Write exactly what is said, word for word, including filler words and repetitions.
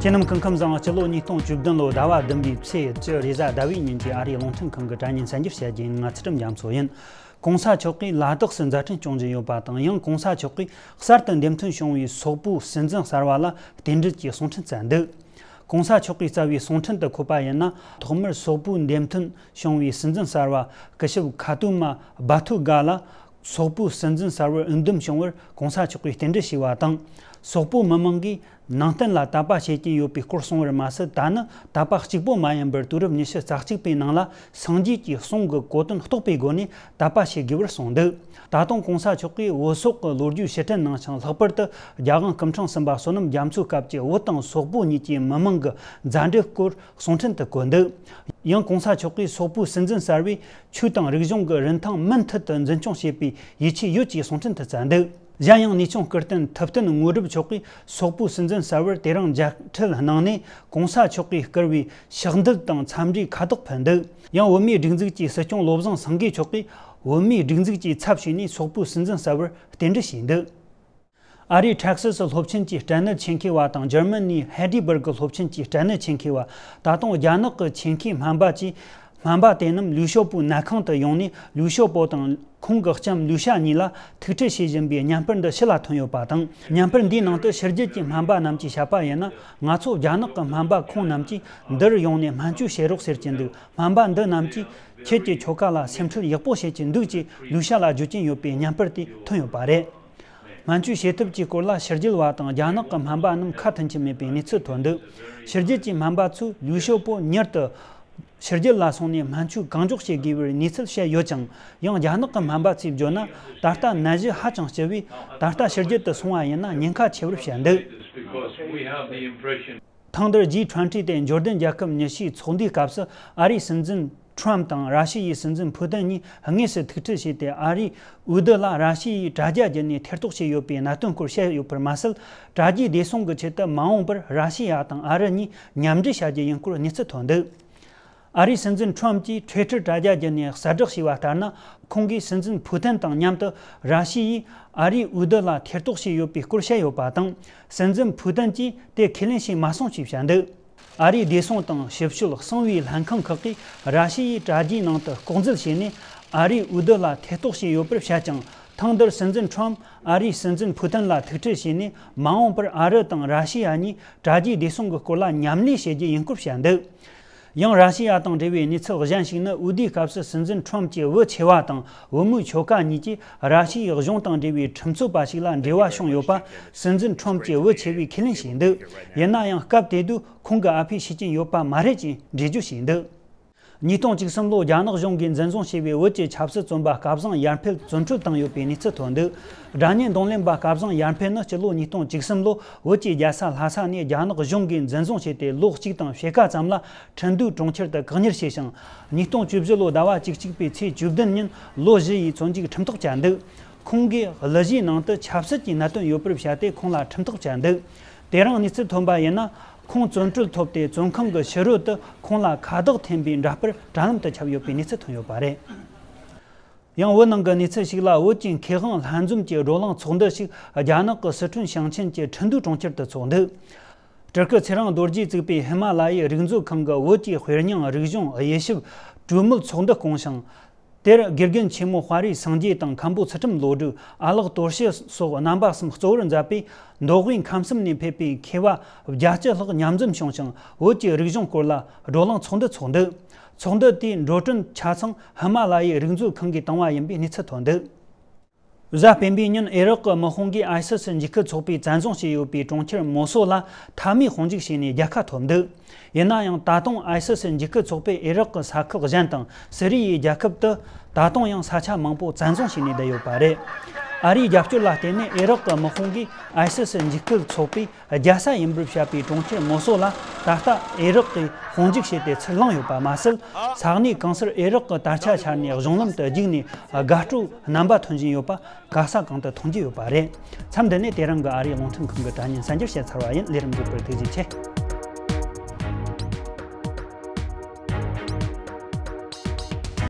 ཁྱེད་རྣམས་སྐུ་ཁམས་བཟང་། སྤྱི་ལོ་ཉིས་སྟོང་བཅུ་བདུན་ལོའི་ཟླ་བ་བདུན་པའི་ཚེས་བཅུ་རེས་གཟའ་ཟླ་བའི་ཉིན་གྱི་ཨ་རིའི་རླུང་འཕྲིན་ཁང་གི་དྲ་བརྙན་གསར་འགྱུར་བཤད་རྒྱུ་ཡིན། ང་ཚུལ་ཁྲིམས་རྒྱ་མཚོ་ཡིན། ༸གོང་ས་མཆོག་གིས་ལ་དྭགས་སུ་མཛད་འཕྲིན་སྐྱོང་བཞིན་ཡོད་པ་དང་། ཡང་༸གོང་ས་མཆོག་གིས་གསར་དུ་འདེམས་ཐོན་བྱུང་བའི་སོག་པོའི་སྲིད་འཛིན་གསར་བ་ལ་རྟེན་འབྲེལ་གྱི་གསུང་འཕྲིན་བསྩལ་འདུག ༸གོང་ས་མཆོག་གིས་བསྩལ་བའི་གསུང་འཕྲིན་དུ་འཁོད་པ་ཡིན་ན། ཐོག་མར་སོག་པོའི་འདེམས་ཐོན་བྱུང་བའི་སྲིད་འཛིན་གསར་བ་སྐུ་ཞབས་ཁ་ཏུ་མ་བྷ་ཐུ་གྷ་ལ་སོག་པོའི་སྲིད་འཛིན་གསར་བར་འོས་འདེམས་བྱུང་བར་༸གོང་ས་མཆོག་གིས་རྟེན་འབྲེལ་ཞུས་པ་དང་། སོག་པོའི་མི་མང་གིས་ནང་བསྟན་ལ་དད་པ་བྱེད་ཀྱིན་ཡོད་པའི་སྐོར་གསུངས་པར་མ་ཟད། ད་ནི་དད་པ་གཅིག་པོ་མ་ཡིན་པར་དུས་རབས་ཉི་ཤུ་རྩ་གཅིག་པའི་ནང་ལ་སངས་རྒྱས་ཀྱི་གསུང་གི་གོ་དོན་རྟོགས་པའི་སྒོ་ནས་དད་པ་བྱེད་དགོས་པར་གསུངས་འདུག་ད་དུང་༸གོང་ས་མཆོག་གིས་བོད་སོག་གི་ལོ་རྒྱུས་ཕྱིར་དྲན་གནང་ཞིང་། ལྷག་པར་དུ་རྒྱལ་དབང་སྐུ་ཕྲེང་གསུམ་པ་བསོད་ནམས་རྒྱ་མཚོའི་སྐབས་ཀྱི་བོད་དང་སོག་པོ་གཉིས་ཀྱི་མི་མང་གི་མཛའ་འབྲེལ་སྐོར་གསུང་འཕྲིན་དུ་བཀོད་འདུག་ཡང་༸གོང་ས་མཆོག་གིས་སོག་པོའི་སྲིད་འཛིན་གསར་བས་ཆོས་དང་རིག་གཞུང་གི་རིན་ཐང་མུ་མཐུད་དུ་འཛིན་སྐྱོང་བྱེད་པའི་ཡིད་ཆེས་ཡོད་ཅེས་གསུང་འཕྲིན་དུ་བསྩལ་འདུག་གཞན་ཡང་། ནུས་ཆུང་སྐུ་རྟེན་ཐུབ་བསྟན་དངོས་གྲུབ་མཆོག་གིས་སོག་པོའི་སྲིད་འཛིན་གསར་བར་དེ་རིང་མཇལ་འཕྲད་གནང་ནས། ༸གོང་ས་མཆོག་གིས་བསྐུར་བའི་ཕྱག་འདུད་དང་འཚམས་འདྲིའི་ཁ་དོག་ཕུལ་འདུག་ཡང་བོད་མིའི་སྒྲིག་འཛུགས་ཀྱི་སྲིད་སྐྱོང་བློ་བཟང་སེང་གེ་མཆོག་གིས་བོད་མིའི་སྒྲིག་འཛུགས་ཀྱི་ཚབ་བྱས་ནས་སོག་པོའི་སྲིད་འཛིན་གསར་བར་རྟེན་འབྲེལ་ཞུས་འདུག་ཨ་རིའི་ཊེག་སི་སི་སློབ་ཆེན་གྱི་སྐྲན་ནད་ཆེད་མཁས་པ་དང་། འཇར་མ་ནིའི་ཧེ་ཌི་སྦུར་གི་སློབ་ཆེན་གྱི་སྐྲན་ནད་ཆེད་མཁས་པ། ད་དུང་རྒྱ་ནག་གི་ཆེད་མཁས་སྨན་པ་བཅས་སྨན་པ་དེ་རྣམས་ལིའུ་ཞའོ་པོའི་ནད་ཁང་དུ་ཡོང་ནས། ལིའུ་ཞའོ་པོ་དང་ཁོང་གི་ལྕམ་ལིའུ་ཞ་གཉིས་ལ་ཐུག་འཕྲད་བྱེད་བཞིན་པའི་བརྙན་པར་འདི་ཕྱི་ལ་ཐོན་ཡོད་པ་དང་། བརྙན་པར་འདིའི་ནང་དུ་ཕྱི་རྒྱལ་གྱི་སྨན་པ་རྣམས་ཀྱིས་བཤད་པ་ཡིན་ན། ང་ཚོ་རྒྱ་ནག་གི་སྨན་པ་ཁོང་རྣམས་ཀྱིས་འདིར་ཡོང་ནས་སྨན་བཅོས་བྱེད་རོགས་ཟེར་གྱི་འདུག་སྨན་པ་འདི་རྣམས་ཀྱིས་ཁྱེད་ཀྱི་ཁྱོ་ག་ལ་སེམས་ཁྲལ་ཡག་པོ་བྱེད་ཀྱི་འདུག་ཅེས་ལིའུ་ཞ་ལ་བརྗོད་ཀྱིན་ཡོད་པའི་བརྙན་པར་དེ་ཐོན་ཡོད་པ་རེད། སྨན་བཅོས་བྱེད་ཐབས་ཀྱི་སྐོར་ལ་ཕྱི་རྒྱལ་བ་དང་རྒྱ་ནག་གི་སྨན་པ་རྣམས་ཁ་མཐུན་གྱི་མེད་པའི་གནས་ཚུལ་ཐོན་འདུག་ཕྱི་རྒྱལ་གྱི་སྨན་པ་ཚོས་ལིའུ་ཞའོ་པོ་མྱུར་དུ་ཕྱི་རྒྱལ་ལ་སོང་ནས་སྨན་བཅོས་གང་མགྱོགས་བྱེད་དགོས་པའི་གནས་ཚུལ་བཤད་ཡོད་ཀྱང་། ཡང་རྒྱ་ནག་གི་སྨན་པ་ཚོས་བརྗོད་ན། ད་ལྟ་ནད་གཞི་ཧ་ཅང་ལྕི་བས། ད་ལྟ་ཕྱི་རྒྱལ་དུ་སོང་བ་ཡིན་ན་ཉེན་ཁ་ཆེ་བར་བཤད་འདུག་ཐེངས་འདིར་ཇི་ཊུ་ཝེན་ཊི་སྟེ་འབྱོར་ལྡན་རྒྱལ་ཁབ་ཉི་ཤུའི་ཚོགས་འདུའི་སྐབས་སུ། ཨ་རིའི་སྲིད་འཛིན་ཁྲོམ་དང་ར་ཤི་ཡའི་སྲིད་འཛིན་ཕུ་ཏིན་གཉིས་དངོས་སུ་ཐུག་འཕྲད་བྱས་ཏེ། ཨ་རིའི་འོས་བསྡུ་ལ་ར་ཤི་ཡས་དྲ་རྒྱ་བརྒྱུད་ནས་ཐེ་གཏོགས་བྱས་ཡོད་པའི་གནད་དོན་སྐོར་བཤད་ཡོད་པར་མ་ཟད། དྲ་རྒྱའི་བདེ་སྲུང་གི་ཆེད་དུ་མ་འོངས་པར་ར་ཤི་ཡ་དང་ཨ་རི་གཉིས་མཉམ་འབྲེལ་བྱ་རྒྱུ་ཡིན་སྐོར་གནས་ཚུལ་ཐོན་འདུག་ཨ་རིའི་སྲིད་འཛིན་ཁྲོམ་གྱིས་ཊུ་ཝི་ཊར་དྲ་རྒྱ་བརྒྱུད་ནས་གསལ་བསྒྲགས་བྱས་པ་ལྟར་ན། ཁོང་གིས་སྲིད་འཛིན་ཕུ་ཏིན་དང་མཉམ་དུ་ར་ཤི་ཡས་ཨ་རིའི་འོས་བསྡུ་ལ་ཐེ་གཏོགས་བྱས་ཡོད་པའི་སྐོར་བཤད་ཡོད་པ་དང་། སྲིད་འཛིན་ཕུ་ཏིན་གྱིས་དེ་ཁས་ལེན་བྱས་མ་སོང་ཞེས་བཤད་འདུག་ཨ་རིའི་བདེ་སྲུང་དང་ཞིབ་དཔྱོད་གསང་བའི་ལྷན་ཁང་ཁག་གིས་ར་ཤི་ཡའི་དྲ་རྒྱའི་ནང་དུ་ལྐོག་འཛུལ་བྱས་ནས་ཨ་རིའི་འོས་བསྡུ་ལ་ཐེ་གཏོགས་བྱས་ཡོད་པར་བཤད་ཀྱང་། ཐེངས་འདིར་སྲིད་འཛིན་ཁྲོམ་ཨ་རིའི་སྲིད་འཛིན་ཕུ་ཏིན་ལ་ཐུག་འཕྲད་བྱས་ནས། མ་འོངས་པར་ཨ་རི་དང་ར་ཤི་ཡ་གཉིས་དྲ་རྒྱའི་བདེ་སྲུང་གི་སྐོར་ལ་མཉམ་ལས་བྱེད་རྒྱུ་ཡིན་སྐོར་བཤད་འདུག་ཡང་ར་ཤི་ཡ་དང་འབྲེལ་བའི་གནས་ཚུལ་གཞན་ཞིག་ནི། འོས་བསྡུའི་སྐབས་སུ་སྲིད་འཛིན་ཁྲོམ་གྱི་བུ་ཆེ་བ་དང་བུ་མོའི་ཁྱོ་ག་གཉིས་ཀྱིས་ར་ཤི་ཡའི་གཞུང་དང་འབྲེལ་བའི་ཁྲིམས་རྩོད་པ་ཞིག་ལ་འབྲེལ་བ་བྱུང་ཡོད་པ་སྲིད་འཛིན་ཁྲོམ་གྱི་བུ་ཆེ་བས་ཁས་ལེན་བྱས་འདུག་ཡིན་ན་ཡང་། སྐབས་དེ་དུས་ཁོང་གི་ཨ་ཕས་ཤེས་ཀྱིན་ཡོད་པ་མ་རེད་ཅེས་འགྲེལ་བརྗོད་བྱས་འདུག་ཉིས་སྟོང་བཅུ་གསུམ་ལོར་རྒྱ་ནག་གཞུང་གིས་འཛིན་བཟུང་བྱས་པའི་བོད་ཀྱི་ཆབ་སྲིད་བཙོན་པ་སྐལ་བཟང་ཡར་འཕེལ་བཙོན་གྲོལ་བཏང་ཡོད་པའི་གནས་ཚུལ་ཐོན་འདུག་སྒྲ་སྙན་རྡུང་ལེན་པ་སྐལ་བཟང་ཡར་འཕེལ་ནི་སྤྱི་ལོ་ཉིས་སྟོང་བཅུ་གསུམ་ལོར་བོད་ཀྱི་རྒྱལ་ས་ལྷ་ས་ནས་རྒྱ་ནག་གཞུང་གིས་འཛིན་བཟུང་བྱས་ཏེ། ལོ་གཅིག་དང་ཕྱེད་ཀ་ཙམ་ལ་ཁྲིན་ཏུའུ་གྲོང་ཁྱེར་དུ་བཀག་ཉར་བྱས་ཤིང་། ཉིས་སྟོང་བཅུ་བཞི་ལོའི་ཟླ་བ་བཅུ་གཅིག་པའི་ཚེས་བཅུ་བདུན་ཉིན་ལོ་བཞི་ཡི་བཙོན་འཇུག་ཁྲིམས་ཐག་བཅད་འདུག་ཁོང་གིས་གླུ་གཞས་ནང་དུ་ཆབ་སྲིད་ཀྱི་གནད་དོན་ཡོད་པར་བཤད་དེ། ཁོང་ལ་ཁྲིམས་ཐག་བཅད་འདུག་དེ་རིང་གནས་ཚུལ་ཐོན་པ་ཡིན་ན། ཁོང་བཙོན་གྲོལ་ཐོབ་སྟེ། བཙོན་ཁང་གི་ཕྱི་རོལ་དུ་ཁོང་ལ་ཁ་བཏགས་འཐེན་པའི་འདྲ་དཔར་དྲ་ལམ་དུ་ཁྱབ་ཡོད་པའི་གནས་ཚུལ་ཐོན་ཡོད་པ་རེད། ཡང་བོད་ནང་གི་གནས་ཚུལ་ཞིག་ལ། བོད་ཀྱི་མཁས་དབང་ལྷན་འཛོམས་ཀྱི་བགྲོ་གླེང་ཚོགས་འདུ་ཞིག་རྒྱ་ནག་གི་སི་ཁྲོན་ཞིང་ཆེན་གྱི་ཁྲིན་ཏུའུ་གྲོང་ཁྱེར་དུ་འཚོགས་འདུག་ཊར་ཀི་ཚེ་རིང་རྡོ་རྗེས་བཙུགས་པའི་ཧི་མ་ལ་ཡའི་རིག་མཛོད་ཁང་གི་བོད་ཀྱི་དཔེ་རྙིང་རིག་གཞུང་དབྱེ་ཞིབ་གྲོས་མོལ་ཚོགས་འདུ་བསྐོངས་ཤིང་། དེར་དགེ་རྒན་ཆེན་མོ་དཔའ་རིས་སངས་རྒྱས་དང་། མཁན་པོ་ཚུལ་ཁྲིམས་བློ་གྲོས། ཨ་ལགས་དོར་ཞི་སོགས་རྣམ་པ་གསུམ་གཙོ་བོར་མཛད་པའི་མདོ་དབུས་ཁམས་གསུམ་ནས་ཕེབས་པའི་མཁས་པ་བརྒྱད་ཅུ་ལྷག་མཉམ་འཛོམས་བྱུང་ཞིང་། བོད་ཀྱི་རིག་གཞུང་སྐོར་ལ་བགྲོ་གླེང་ཚོགས་འདུ་འཚོགས་འདུག་ཚོགས་འདུ་དེའི་འགྲོ་གྲོན་ཆ་ཚང་ཧི་མ་ལ་ཡའི་རིག་མཛོད་ཁང་གིས་བཏང་བ་ཡིན་པའི་གནས་ཚུལ་ཐོན་འདུག་གཟའ་སྤེན་པའི་ཉིན་ཨི་རག་གི་དམག་དཔུང་གིས་ཨའི་སི་སི་འཇིགས་སྐུལ་ཚོགས་པས་བཙན་བཟུང་བྱས་ཡོད་པའི་གྲོང་ཁྱེར་མོ་སོལ་ལ་མཐའ་མའི་དཔུང་འཇུག་བྱས་ནས་རྒྱལ་ཁ་ཐོབ་འདུག་ཡིན་ན་ཡང་། ད་དུང་ཨའི་སི་སི་འཇིགས་སྐུལ་ཚོགས་པས་ཨི་རག་གི་ས་ཁུལ་གཞན་དང་སི་རི་ཡའི་རྒྱལ་ཁབ་ཏུ་ད་དུང་ཡང་ས་ཆ་མང་པོ་བཙན་བཟུང་བྱས་ནས་བསྡད་ཡོད་པ་རེད། ཨ་རིའི་རྒྱབ་སྐྱོར་ལ་བརྟེན་ནས་ཨི་རག་གི་དམག་དཔུང་གིས་ཨའི་སི་སི་འཇིགས་སྐུལ་ཚོགས་པའི་རྒྱལ་ས་ཡིན་པར་བཤད་པའི་གྲོང་ཁྱེར་མོ་སོལ་ལ་ད་ལྟ་ཨི་རག་གིས་དཔུང་འཇུག་བྱས་ཏེ་ཚུར་བླངས་ཡོད་པ་མ་ཟད། ས་གནས་གང་སར་ཨི་རག་གི་དར་ཆ་འཕྱར་ནས་གཞུང་ལམ་དུ་རྒྱུགས་ནས་དགའ་སྤྲོའི་རྣམ་པ་ཐོན་བཞིན་ཡོད་པ་ག་ས་གང་དུ་མཐོང་རྒྱུ་ཡོད་པ་རེད། མཚམས་འདི་ནས་དེ་རིང་གི་ཨ་རིའི་རླུང་འཕྲིན་ཁང་གི་དྲ་བརྙན་གསར་འགྱུར་བཤད་ཚར་བ་ཡིན། ལས་རིམ་འགོད་པར་ཐུགས་རྗེ་ཆེ།